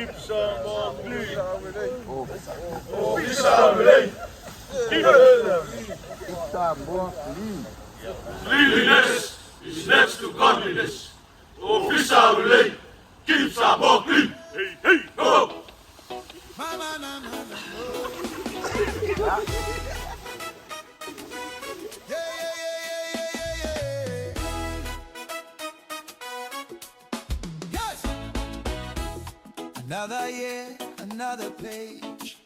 Keep Samoa clean. Ofisa Aulelei. Keep Samoa clean. Cleanliness is next to godliness. Ofisa Aulelei. Keep Samoa clean. Hey, hey, ho! Yes! Another year, another page.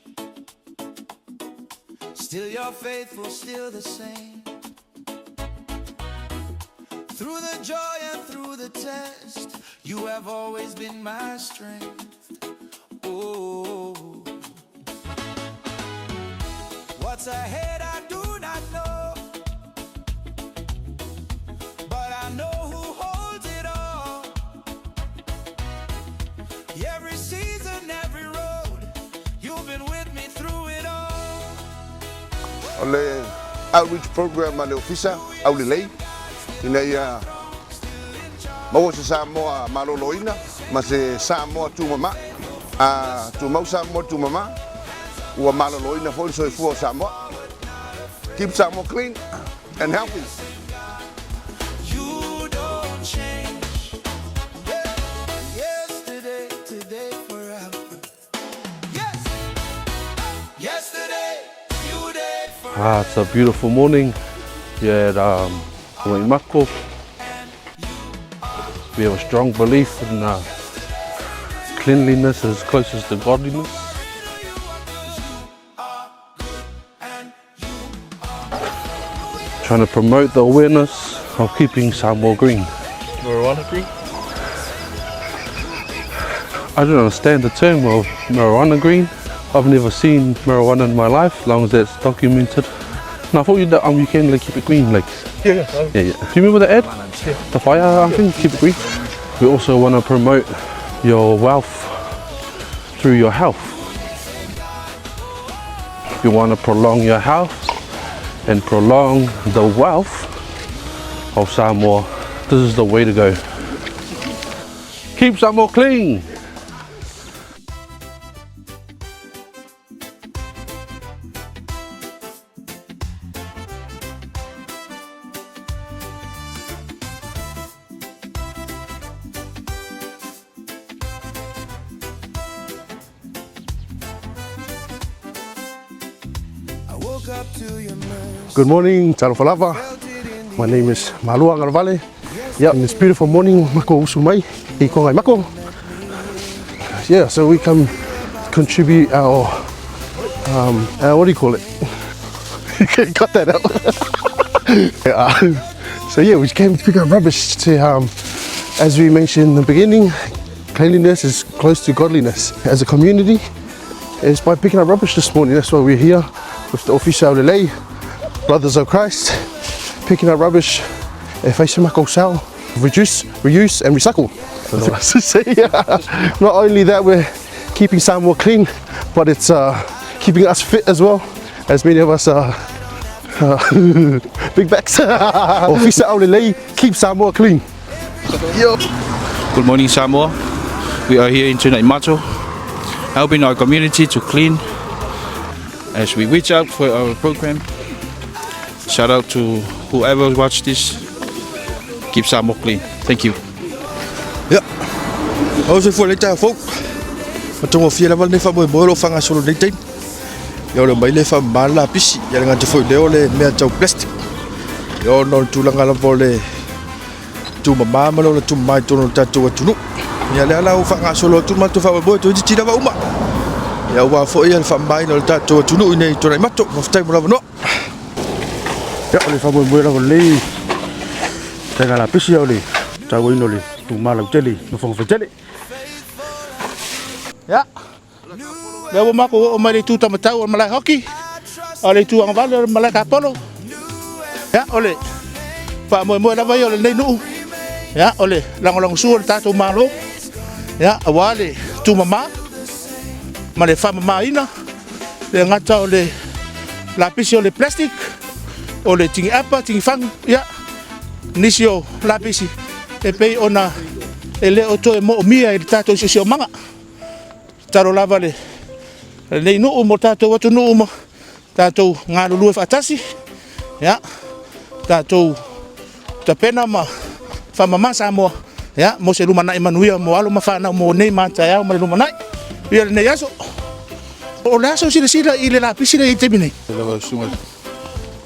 Still you're faithful, still the same. Through the joy and through the test, you have always been my strength. Oh, what's ahead, I do not know, but I know who holds it all. Every season, every road, you've been with me through it all. O le outreach program a le Ofisa Aulelei ina ia maua se Samoa maloloina ma se Samoa tumama. A tumau Samoa tumama, ua maloloina foi le soifua o Samoa. Keep Samoa clean and healthy. You don't change. Yeah. Yesterday, today, forever. Yes. Yesterday, today, forever. Ah, it's a beautiful morning here at Waimako. We have a strong belief in cleanliness is closest to godliness. Trying to promote the awareness of keeping Samoa green. Marijuana green? I don't understand the term of marijuana green. I've never seen marijuana in my life, long as that's documented. No, I thought you can like keep it green, like Yeah. Yeah. Do you remember the ad? The fire thing, keep it green. We also want to promote your wealth through your health. If you want to prolong your health and prolong the wealth of Samoa, this is the way to go. Keep Samoa clean. I woke up to your mercy. Good morning, talofa lava. Felt it in the My name is Malua Garavale. Yep, and it's beautiful morning, mako usu mai, i kongai mako. Yeah, so we come contribute our what do you call it? You can cut that out. So yeah, we came to pick up rubbish to, as we mentioned in the beginning, cleanliness is close to godliness. As a community, it's by picking up rubbish this morning. That's why we're here with the Ofisa Aulelei, Brothers of Christ, picking up rubbish. E fai se mako sao, reduce, reuse and recycle. So, yeah. Not only that, we're keeping Samoa clean, but it's keeping us fit as well, as many of us are big backs. Ofisa Aulelei, keep Samoa clean. Yo. Good morning, Samoa. We are here in Tuanaimato, helping our community to clean as we reach out for our program. Shout out to whoever watched this. Keep Samoa clean. Thank you. Ia, o soifua lelei taeao fou. Matagofie lava lenei faamoemoe o lo o faagasolo i lenei taimi. Ia o le omai le faamama le lapisi, ia le gata foi i lea o le mea tau plastic. Ia ona o le tulaga lava o le tumama ma le ola tumama i totonu o le tatou atunuu. Ia lea la ua faagasolo atu le matou faamoemoe toeitiiti lava uma. Ia aua foi le faamamaina o le tatou atunuu i inei i Tuanaimato. Faafetai mo le avanoa. Ia, o le faamoemoe lava lenei taiga lapisi o le tauaina o le tumā lautele i Nofoaga Faitele. Ia, lea ua matou oo mai le itu tamatau o le malae hoki, o le itu agavale o le malae tapolo. Ia, o le faamoemoe lava ia o lenei nuu, ia, o le lagolagosua o le tatou Malo, ia, aua le tumama ma le faamamaina, le gata o le lapisi o le plastic, o le tini'apa, tinifagu, ia, nisi o lapisi e pei ona e le o toe moomia i le tatou siosiomaga. Tatalo lava le lenei nuu mo tatou atunuu ma tatou galulue faatasi. Ia, tatou tapena ma faamama Samoa ia, mo se lumanai manuia mo alo ma fanau mo nei ma taeao ma le lumanai. Ia lenei aso. O le aso silasila i le lapisi le i taimi nei. Lava susuga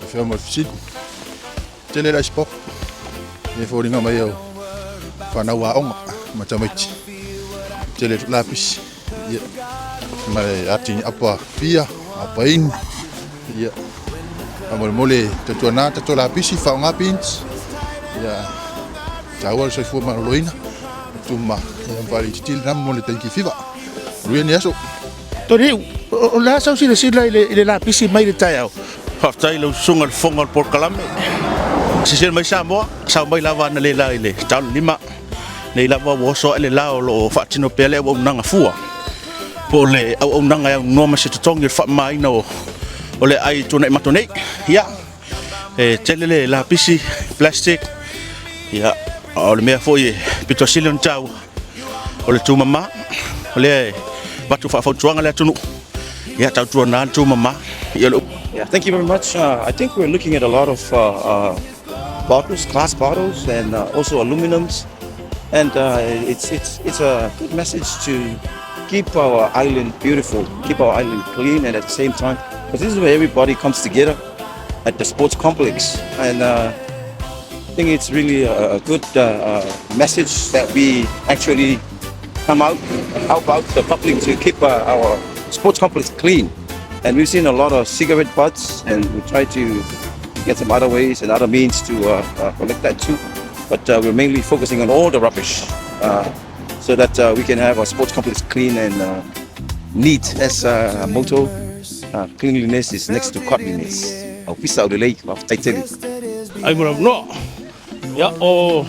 afioga ma le fesili. Tele le icebox. E foliga mai au fanau aoga ma tamaiti. Tele lapisi. Ia. Ma le ati apa pia, apa inu. Ia. Faamolemole tautuana tatou lapisi, faaaoga bins. Ia. Taua le soifua maloloina. Tuma ia faalaitiiti le mo le dengue fever. Manuia ni aso. Toniu, o le a sau silasila i le lapisi mai le taeao? Faafetai i lau susuga i le fofoga o le polokalame. Silasila mai Samoa, sau mai lava analeila i le 15. Nei lava ua oso ae le la o lo o faatino pea le auaunaga fua. Po o le auaunaga e aunoa ma se totogi o le faamamaina o le aai i Tuanaimato nei. Ia, e tele le lapisi, plastic, ia, o le mea foi e pito sili ona taua, o le tumama, o lea e avatu faafautuaga le atunuu, ia tautuana le tumama. Ia, o le Yeah, thank you very much. I think we're looking at a lot of bottles, glass bottles, and also aluminums. And it's a good message to keep our island beautiful, keep our island clean, and at the same time, because this is where everybody comes together at the sports complex. And I think it's really a good message that we actually come out and help out the public to keep our sports complex clean. And we've seen a lot of cigarette butts, and we try to get some other ways and other means to collect that too. But we're mainly focusing on all the rubbish so that we can have our sports complex clean and neat as a motto. Cleanliness is next to godliness. Au pisa o le lei, faafetai. Ai mo no. Ia o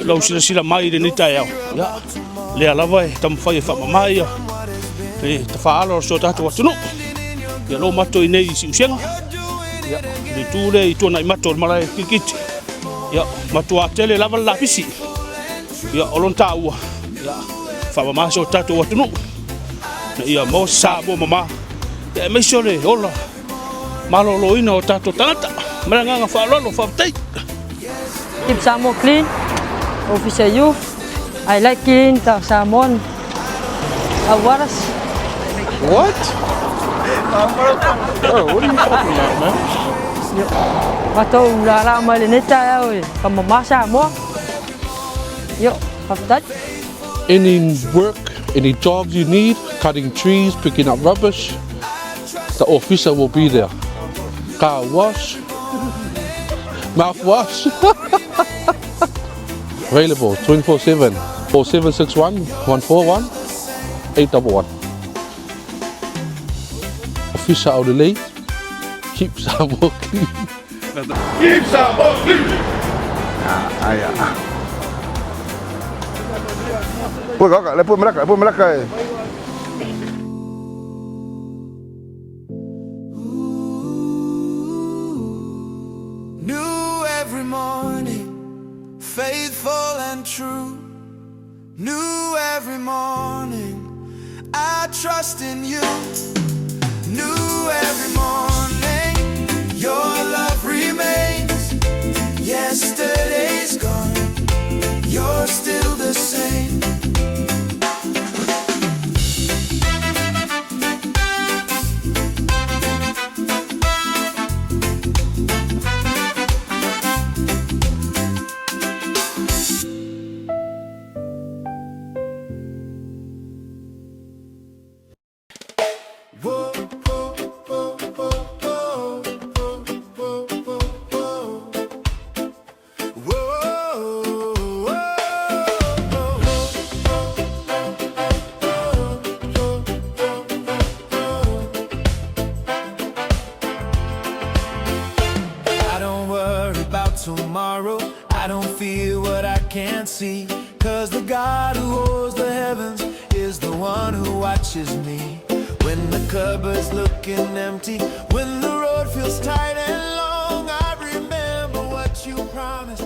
lau silasila mai i lenei taeao. Ia lea lava e taumafai e faamama ia e tafaala o so tatou atunuu. Ia lo mato i nei i Siusega. Ia le tu le i Tuanaimato o le malae kirikiti. Ia matua tele lava le lapisi. Ia o lona taua. Ia faamama so tatou atunuu. Ia mo Samoa mama. Ia aemaise o le ola maloloina o tatou tagata. Ma le agaga faaaloalo, faafetai. Keep Samoa clean. Officer Youth. I like clean the Samoan waters. What? Bro, what are you talking about, man? Matou lala mai lenei taeao e faamama Samoa. Io, faafetai. Any work, any jobs you need, cutting trees, picking up rubbish, the officer will be there. Car wash, mouthwash. Available 24/7. 4761 141 811. Officer Aurelei, keep Samoa clean. Keep Samoa clean. Aia. Pue kaka, le pue melaka, le pue melaka e. New every morning, faithful and true. New every morning, I trust in you. New every morning, your love remains. Yesterday's gone, you're still the same. Whoa, whoa, whoa, whoa, whoa, whoa, whoa, whoa. Whoa, whoa, whoa. I don't worry about tomorrow. I don't fear what I can't see. 'Cause the God who holds the heavens is the one who watches me. When the cupboard's looking empty, when the road feels tight and long, I remember what you promised.